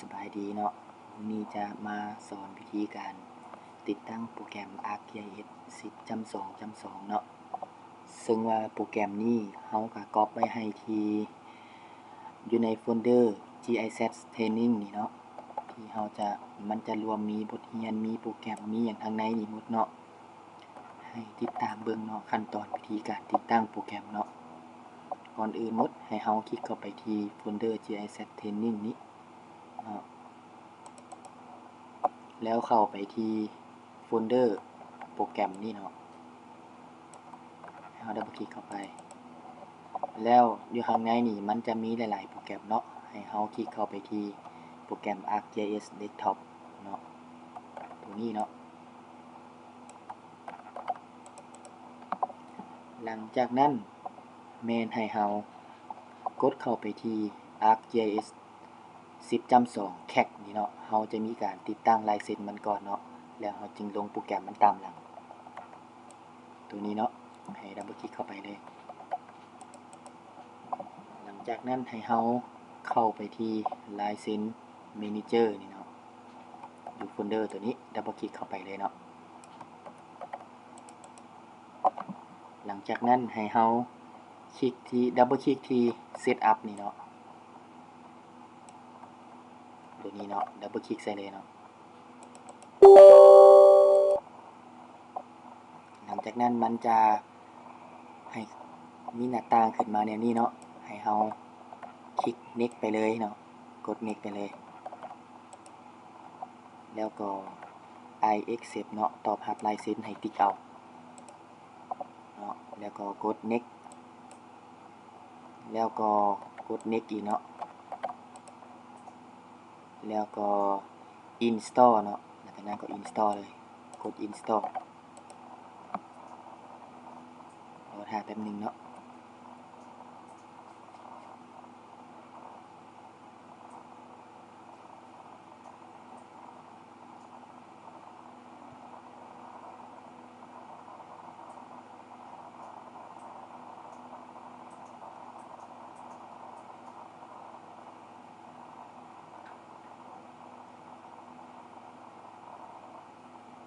ສະບາຍດີເນາະ, ມື້ນີ້ຈະມາສອນວິທີການຕິດຕັ້ງໂປຣແກຣມ ArcGIS ສິບຈ້ຳສອງຈ້ຳສອງເນາະ. ເຊິ່ງວ່າໂປຣແກຣມນີ້ເຮົາກະກັອບໄວ້ໃຫ້ທີ່ ຢູ່ໃນໂຟນເດີ GIS Training ນີ້ເນາະ, ທີ່ເຮົາຈະ ມັນຈະລວມມີບົດຮຽນ ມີໂປຣແກຣມ ມີຫຍັງທາງໃນນີ້ໝົດເນາະ. ໃຫ້ຕິດຕາມເບິ່ງເນາະ ຂັ້ນຕອນວິທີການຕິດຕັ້ງໂປຣແກຣມເນາະ. ກ່ອນອື່ນໝົດໃຫ້ເຮົາຄລິກເຂົ້າໄປທີ່ໂຟນເດີ GIS Training ນີ້ເນາະ, ແລ້ວເຂົ້າໄປທີ່ໂຟນເດີໂປຣແກຣມນີ້ເນາະ. ໃຫ້ເຮົາດັບເບິນຄລິກເຂົ້າໄປ ແລ້ວຢູ່ຂ້າງໃນນີ້ມັນຈະມີຫຼາຍໆໂປຣແກຣມເນາະ, ໃຫ້ເຮົາຄລິກເຂົ້າໄປທີ່ໂປຣແກຣມ ArcGIS Desktop ເນາະ, ຕົວນີ້ເນາະ. ຫຼັງຈາກນັ້ນແມ່ນໃຫ້ເຮົາກົດເຂົ້າໄປທີ່ ArcGIS ສິບຈ້ຳສອງ CAD ນີ້ເນາະ, ເຮົາຈະມີການຕິດຕັ້ງລາຍເຊັນມັນກ່ອນເນາະ, ແລ້ວເຮົາຈຶ່ງລົງໂປຣແກຣມມັນຕາມຫຼັງ. ຕົວນີ້ເນາະ, ໃຫ້ດັບເບິນຄລິກເຂົ້າໄປເລີຍ. ຫຼັງຈາກນັ້ນໃຫ້ເຮົາເຂົ້າໄປທີ່ License Manager ນີ້ເນາະ, ຢູ່ໂຟນເດີຕົວນີ້ ດັບເບິນຄລິກເຂົ້າໄປເລີຍເນາະ. ຫຼັງຈາກນັ້ນໃຫ້ເຮົາຄລິກທີ່ ດັບເບິນຄລິກທີ່ Setup ນີ້ເນາະ, ຕົວນີ້ເນາະ, ດັບເບິນຄລິກໃສ່ເລີຍເນາະ. ຫຼັງຈາກນັ້ນມັນຈະໃຫ້ມີໜ້າຕ່າງຂຶ້ນມາແນວນີ້ເນາະ, ໃຫ້ເຮົາຄລິກ Next ໄປເລີຍເນາະ, ກົດ Next ໄປເລີຍ. ແລ້ວກໍ I accept ເນາະ, ຕອບຮັບລາຍເຊັນໃຫ້ຕິກເອົາເນາະ, ແລ້ວກໍກົດ Next ແລ້ວກໍກົດ Next ອີກເນາະ, ແລ້ວກໍ Install ເນາະ, ຫຼັງຈາກນັ້ນກໍ Install ເລີຍ, ກົດ Install. ລໍຖ້າແປັບໜຶ່ງເນາະ.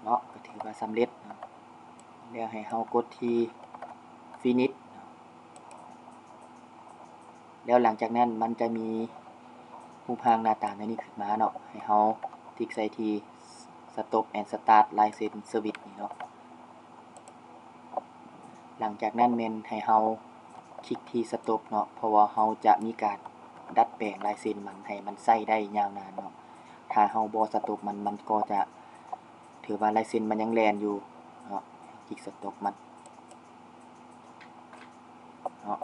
ເນາະ, ກໍຖືວ່າສຳເລັດເນາະ. ແລ້ວໃຫ້ເຮົາກົດທີ່ Finish ເນາະ, ແລ້ວຫຼັງຈາກນັ້ນມັນຈະມີຮູບຮ່າງໜ້າຕາແນວນີ້ຂຶ້ນມາເນາະ, ໃຫ້ເຮົາຕິກໃສ່ທີ່ Stop and Start License Service ນີ້ເນາະ. ຫຼັງຈາກນັ້ນແມ່ນໃຫ້ເຮົາຄລິກທີ່ Stop ເນາະ, ເພາະວ່າເຮົາຈະມີການດັດແປງລາຍເຊັນມັນໃຫ້ມັນໃຊ້ໄດ້ຍາວນານເນາະ. ຖ້າເຮົາບໍ່ Stop ມັນ, ມັນກໍຈະຖືວ່າລາຍເຊັນມັນຍັງແລ່ນຢູ່ເນາະ, ຄລິກ Stop ມັນເນາະ.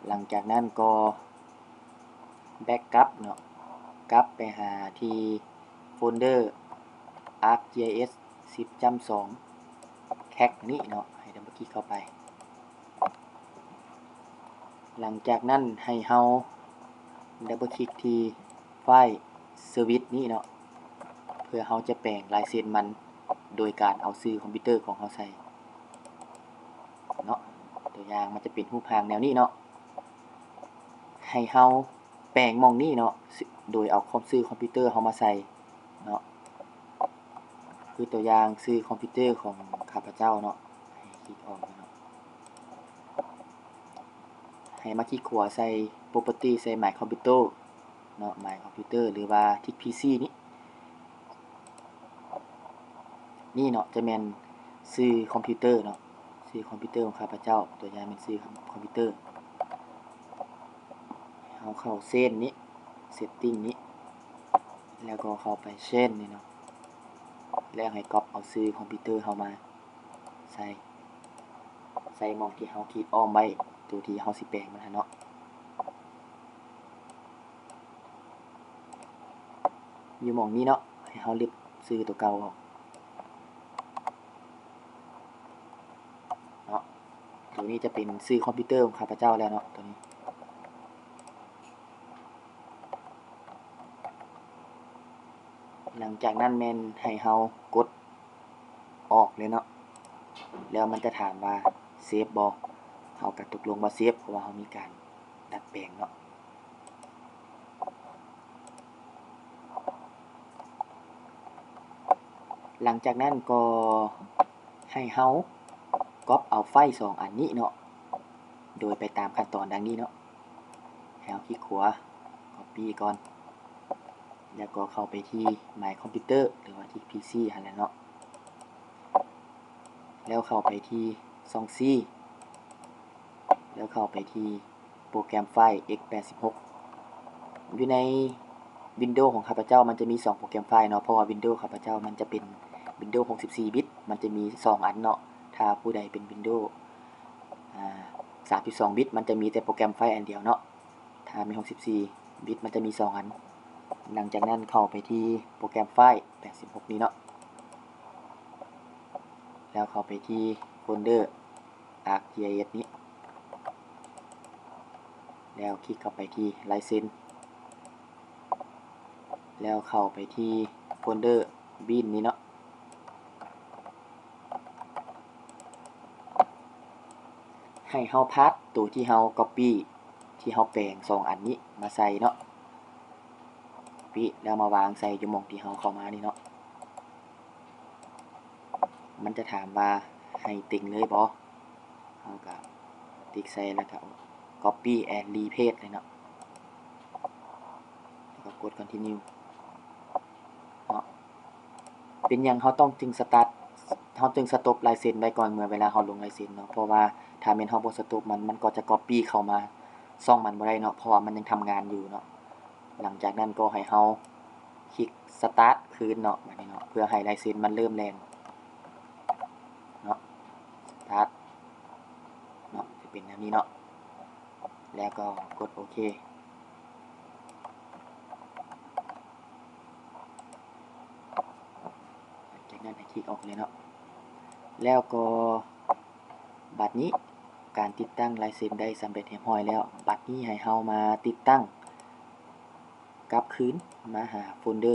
ຫຼັງຈາກນັ້ນກໍ Back ກັບເນາະ, ກັບໄປຫາທີ່ໂຟນເດີ ArcGIS ສິບຈ້ຳສອງ CAD ນີ້ເນາະ, ໃຫ້ດັບເບິນຄລິກເຂົ້າໄປ. ຫຼັງຈາກນັ້ນໃຫ້ເຮົາດັບເບິນຄລິກທີ່ File Service ນີ້ເນາະ, ເພື່ອເຮົາຈະແປງລາຍເຊັນມັນໂດຍການເອົາຊື່ຄອມພິວເຕີຂອງເຮົາໃສ່ເນາະ. ຕົວຢ່າງມັນຈະເປັນຮູບຮ່າງແນວນີ້ເນາະ, ໃຫ້ເຮົາ ແປງໝ່ອງນີ້ເນາະ, ໂດຍເອົາຄອມ ຊື່ຄອມພິວເຕີເຮົາມາໃສ່ເນາະ, ຄືຕົວຢ່າງຊື່ຄອມພິວເຕີຂອງຂ້າພະເຈົ້າເນາະ, ໃຫ້ຄລິກອອກເນາະ, ໃຫ້ມາຄລິກຂວາໃສ່ Property ໃສ່ My Computer ເນາະ, My Computer ຫຼືວ່າທິກ ພີຊີ ນີ້. ນີ້ເນາະ ຈະແມ່ນຊື່ຄອມພິວເຕີເນາະ, ຊື່ຄອມພິວເຕີຂອງຂ້າພະເຈົ້າ, ຕົວຢ່າງແມ່ນຊື່ຄອມພິວເຕີ. ເຮົາເຂົ້າ Change ນີ້ Setting ນີ້ ແລ້ວກໍເຂົ້າໄປ Change ນີ້ເນາະ, ແລ້ວໃຫ້ກັອບເອົາຊື່ຄອມພິວເຕີເຮົາມາໃສ່ ໃສ່ໝ່ອງທີ່ເຮົາຄລິກອ້ອມໄວ້, ໂຕທີ່ເຮົາຊິແປງມັນຫັ້ນເນາະ. ຢູ່ໝ່ອງນີ້ເນາະ, ໃຫ້ເຮົາລຶບຊື່ໂຕເກົ່າອອກເນາະ. ໂຕນີ້ຈະເປັນຊື່ຄອມພິວເຕີຂອງຂ້າພະເຈົ້າແລ້ວເນາະ ໂຕນີ້. ຫຼັງຈາກນັ້ນແມ່ນໃຫ້ເຮົາກົດອອກເລີຍເນາະ, ແລ້ວມັນຈະຖາມວ່າ Save ບໍ່, ເຮົາກໍຕົກລົງວ່າ Save ເພາະວ່າເຮົາມີການດັດແປງເນາະ. ຫຼັງຈາກນັ້ນກໍໃຫ້ເຮົາກັອບເອົາໄຟລ໌ສອງອັນນີ້ເນາະ ໂດຍໄປຕາມຂັ້ນຕອນດັ່ງນີ້ເນາະ. ໃຫ້ເຮົາຄລິກຂວາ ກັອບປີ້ກ່ອນ ແລ້ວກໍເຂົ້າໄປທີ່ My Computer ຫຼືວ່າທີ່ ພີຊີຫັ້ນແຫຼະເນາະ ແລ້ວເຂົ້າໄປທີ່ຊ່ອງ C ແລ້ວເຂົ້າໄປທີ່ໂປຣແກຣມໄຟລ໌ X ແປດສິບຫົກ. ຢູ່ໃນ Windows ຂອງຂ້າພະເຈົ້າມັນຈະມີສອງໂປຣແກຣມໄຟລ໌ເນາະ ເພາະວ່າ Windows ຂ້າພະເຈົ້າມັນຈະເປັນ Windows ຫົກສິບສີ່ບິດ ມັນຈະມີສອງອັນເນາະ. ຖ້າຜູ້ໃດເປັນ Windows ອາ ສາມສິບສອງບິດ ມັນຈະມີແຕ່ໂປຣແກຣມໄຟລ໌ອັນດຽວເນາະ. ຖ້າແມ່ນຫົກສິບສີ່ບິດ ມັນຈະມີສອງອັນ. ຫຼັງຈາກນັ້ນເຂົ້າໄປທີ່ໂປຣແກຣມໄຟລ໌ແປດສິບຫົກນີ້ເນາະ ແລ້ວເຂົ້າໄປທີ່ໂຟນເດີ ArcGIS ນີ້ ແລ້ວຄລິກເຂົ້າໄປທີ່ License ແລ້ວເຂົ້າໄປທີ່ໂຟນເດີ Bin ນີ້ເນາະ. ໃຫ້ເຮົາພາດໂຕທີ່ເຮົາກັອບປີ້ ທີ່ເຮົາແປງສອງອັນນີ້ມາໃສ່ເນາະ ປີ້ ແລ້ວມາວາງໃສ່ຢູ່ໝ່ອງທີ່ເຮົາເຂົ້າມານີ້ເນາະ. ມັນຈະຖາມວ່າໃຫ້ເຕັງເລີຍບໍ່? ເຮົາກະຕິກໃສ່ ແລ້ວກະ Copy and Repaste ເລີຍເນາະ ແລ້ວກະກົດ Continue ເນາະ. ເປັນຫຍັງເຮົາຕ້ອງຈຶ່ງ Start ເຮົາຈຶ່ງ Stop License ໄວ້ກ່ອນ ເມື່ອເວລາເຮົາລົງ License ເນາະ? ເພາະວ່າຖ້າແມ່ນເຮົາບໍ່ Stop ມັນ ມັນກໍຈະ Copy ເຂົ້າມາຊ່ອງມັນບໍ່ໄດ້ເນາະ ເພາະວ່າມັນຍັງທຳງານຢູ່ເນາະ. ຫຼັງຈາກນັ້ນກໍໃຫ້ເຮົາຄລິກ Start ຄືນເນາະ ບາດນີ້ເນາະ ເພື່ອໃຫ້ License ມັນເລີ່ມແລ່ນເນາະ. Start ເນາະ ຈະເປັນແນວນີ້ເນາະ ແລ້ວກໍກົດໂອເຄ. ຈາກນັ້ນໃຫ້ຄລິກອອກເລີຍເນາະ ແລ້ວກໍບາດນີ້ການຕິດຕັ້ງ License ໄດ້ສຳເລັດຮຽບຮ້ອຍແລ້ວ. ບາດນີ້ໃຫ້ເຮົາມາຕິດຕັ້ງກັບຄືນມາຫາໂຟນເດີ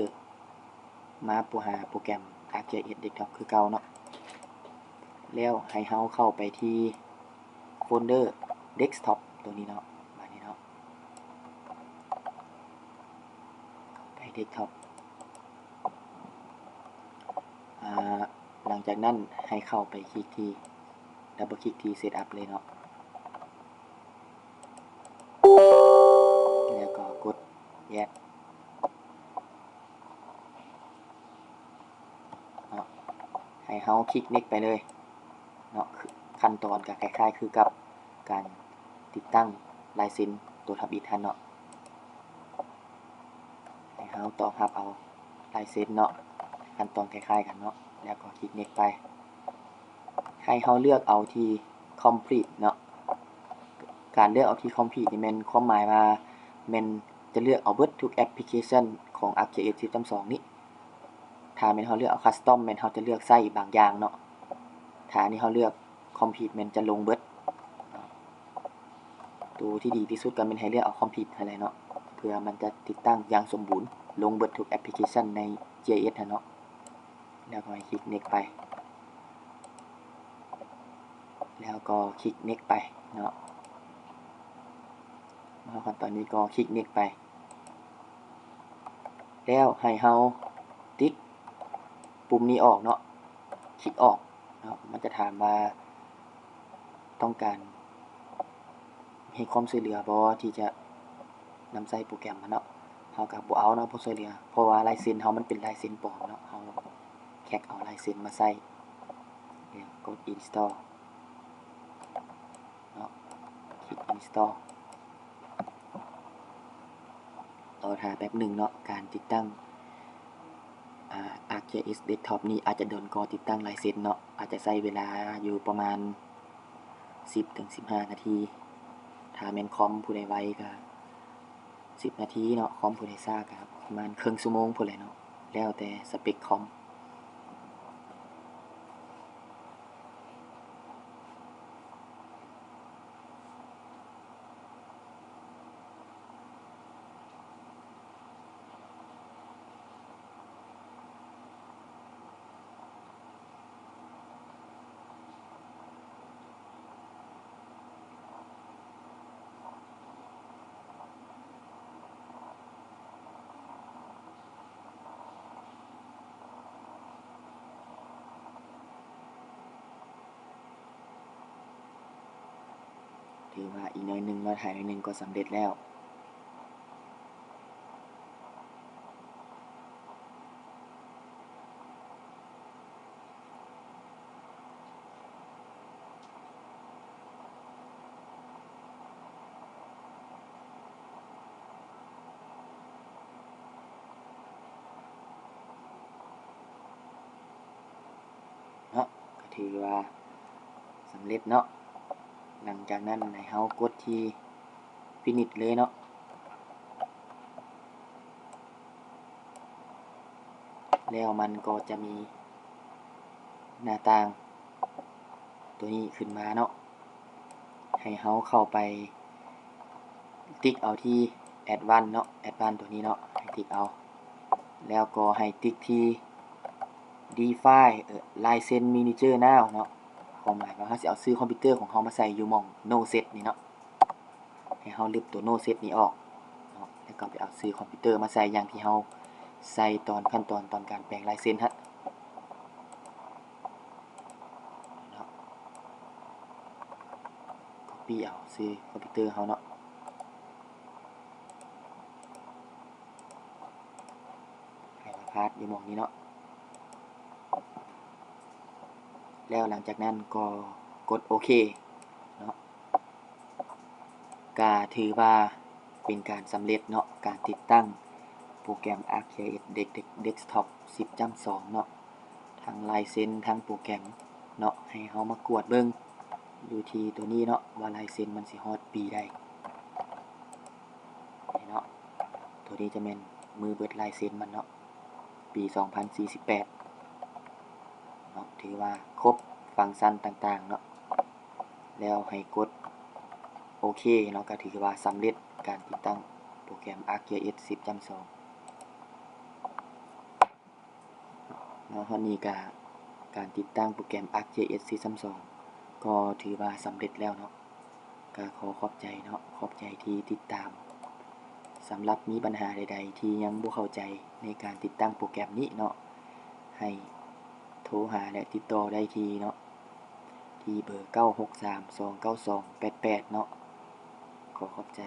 ມາຫາໂປຣແກຣມ ArcGIS Desktop ຄືເກົ່າເນາະ ແລ້ວໃຫ້ເຮົາເຂົ້າໄປທີ່ໂຟນເດີ Desktop ໂຕນີ້ເນາະ ບາດນີ້ເນາະ. ໄປ Desktop ອາ ຫຼັງຈາກນັ້ນໃຫ້ເຂົ້າໄປຄລິກທີ່ Double click ທີ່ Setup ເລີຍເນາະ ແລ້ວກໍກົດ Yes ເນາະ ໃຫ້ເຮົາຄລິກ Next ໄປເລີຍເນາະ. ຂັ້ນຕອນກໍຄ້າຍໆຄືກັບ ການຕິດຕັ້ງ License ຕົວທຳອິດຫັ້ນເນາະ ໃຫ້ເຮົາຕອບຮັບເອົາ License ເນາະ ຂັ້ນຕອນຄ້າຍໆກັນເນາະ ແລ້ວກໍຄລິກ Next ໄປ. ໃຫ້ເຮົາເລືອກເອົາທີ່ Complete ເນາະ ການເລືອກເອົາທີ່ Complete ນີ້ແມ່ນຄວາມໝາຍວ່າແມ່ນຈະເລືອກເອົາເບິດທຸກແອັບພລິເຄຊັນຂອງ ArcGIS ສິບສາມນີ້. ຖ້າແມ່ນເຮົາເລືອກເອົາ Custom ແມ່ນເຮົາຈະເລືອກໃຊ້ບາງຢ່າງເນາະ ຖ້າອັນນີ້ເຮົາເລືອກ Complete ແມ່ນຈະລົງເບິດ. ໂຕທີ່ດີທີ່ສຸດກໍແມ່ນໃຫ້ເລືອກເອົາ Complete ຫັ້ນແຫຼະເນາະ ເພື່ອມັນຈະຕິດຕັ້ງຢ່າງສົມບູນ ລົງເບິດທຸກແອັບພລິເຄຊັນໃນ GIS ຫັ້ນເນາະ ແລ້ວກໍໃຫ້ຄລິກ Next ໄປ ແລ້ວກໍຄລິກ Next ໄປເນາະ. ມາຮອດຕອນນີ້ກໍຄລິກ Next ໄປ ແລ້ວໃຫ້ເຮົາຕິກປຸ່ມນີ້ອອກເນາະ ຄລິກອອກເນາະ. ມັນຈະຖາມວ່າຕ້ອງການໃຫ້ຄວາມຊ່ວຍເຫຼືອບໍ່ ທີ່ຈະນຳໃຊ້ໂປຣແກຣມມັນເນາະ. ເຮົາກໍບໍ່ເອົາເນາະ ຜູ້ຊ່ວຍເຫຼືອ ເພາະວ່າລາຍເຊັນເຮົາມັນເປັນລາຍເຊັນປອມເນາະ. ເຮົາແຄັກເອົາລາຍເຊັນມາໃຊ້ ແລ້ວກົດ Install ເນາະ ຄລິກ Install. ລໍຖ້າແປັບໜຶ່ງເນາະ. ການຕິດຕັ້ງ ອາ ArcGIS Desktop ນີ້ອາດຈະດົນກວ່າຕິດຕັ້ງລາຍເຊັນເນາະ, ອາດຈະໃຊ້ເວລາຢູ່ປະມານສິບເຖິງສິບຫ້ານາທີ. ຖ້າແມ່ນຄອມຜູ້ໃດໄວກະສິບນາທີເນາະ, ຄອມຜູ້ໃດຊ້າກະປະມານເຄິ່ງຊົ່ວໂມງພຸ້ນແຫຼະເນາະ, ແລ້ວແຕ່ສະເປັກຄອມ. ຖືວ່າອີກໜ້ອຍໜຶ່ງເນາະ, ຖ້າໜ້ອຍໜຶ່ງກໍສຳເລັດແລ້ວ. ເນາະ ກໍຖືວ່າສຳເລັດເນາະ. ຫຼັງຈາກນັ້ນໃຫ້ເຮົາກົດທີ່ finish ເລີຍເນາະ. ແລ້ວມັນກໍຈະມີໜ້າຕ່າງຕົວນີ້ຂຶ້ນມາເນາະ, ໃຫ້ເຮົາເຂົ້າໄປຕິກເອົາທີ່ advance ເນາະ, advance ຕົວນີ້ເນາະ ໃຫ້ຕິກເອົາ. ແລ້ວກໍໃຫ້ຕິກທີ່ define ເອີ license manager now ເນາະ, ຄວາມໝາຍວ່າເຮົາຊິເອົາຊື່ຄອມພິວເຕີຂອງເຮົາມາໃສ່ຢູ່ໝ່ອງ no set ນີ້ເນາະ. ໃຫ້ເຮົາລຶບຕົວ no set ນີ້ອອກເນາະ, ແລ້ວກໍໄປເອົາຊື່ຄອມພິວເຕີມາໃສ່ຢ່າງທີ່ເຮົາໃສ່ຕອນ ຂັ້ນຕອນຕອນການແປງລາຍເຊັນຫັ້ນເນາະ. Copy ເອົາຊື່ຄອມພິວເຕີເຮົາເນາະ, ໃຫ້ມາພາດຢູ່ໝ່ອງນີ້ເນາະ. ແລ້ວຫຼັງຈາກນັ້ນກໍກົດໂອເຄເນາະ. ກະຖືວ່າເປັນການສຳເລັດເນາະ, ການຕິດຕັ້ງໂປຣແກຣມ ArcGIS Dex-, Dex-, Desktop ສິບຈ້ຳສອງເນາະ, ທັງລາຍເຊັນ ທັງໂປຣແກຣມເນາະ. ໃຫ້ເຮົາມາກວດເບິ່ງຢູ່ທີ່ຕົວນີ້ເນາະ ວ່າລາຍເຊັນມັນຊິຮອດປີໃດ. ນີ້ເນາະ, ຕົວນີ້ຈະແມ່ນມື້ເບິດລາຍເຊັນມັນເນາະ, ປີສອງພັນສີ່ສິບແປດເນາະ. ຖືວ່າຄົບຟັງຊັນຕ່າງໆເນາະ, ແລ້ວໃຫ້ກົດໂອເຄເນາະ, ກໍຖືວ່າສຳເລັດການຕິດຕັ້ງໂປຣແກຣມ ArcGIS ສິບຈ້ຳສອງ. ເນາະ, ຮອດນີ້ກະການຕິດຕັ້ງໂປຣແກຣມ ArcGIS ຊີຊັນສອງ ກໍຖືວ່າສຳເລັດແລ້ວເນາະ. ກະຂໍຂອບໃຈເນາະ, ຂອບໃຈທີ່ຕິດຕາມ. ສຳລັບມີບັນຫາໃດໆທີ່ຍັງບໍ່ເຂົ້າໃຈໃນການຕິດຕັ້ງໂປຣແກຣມນີ້ເນາະ, ໃຫ້ໂທຫາ ແລະ ຕິດຕໍ່ໄດ້ທີ່ເນາະ, ທີ່ເບີ ເກົ້າຫົກສາມ ສອງເກົ້າສອງ ແປດແປດເນາະ. ຂໍຂອບໃຈ.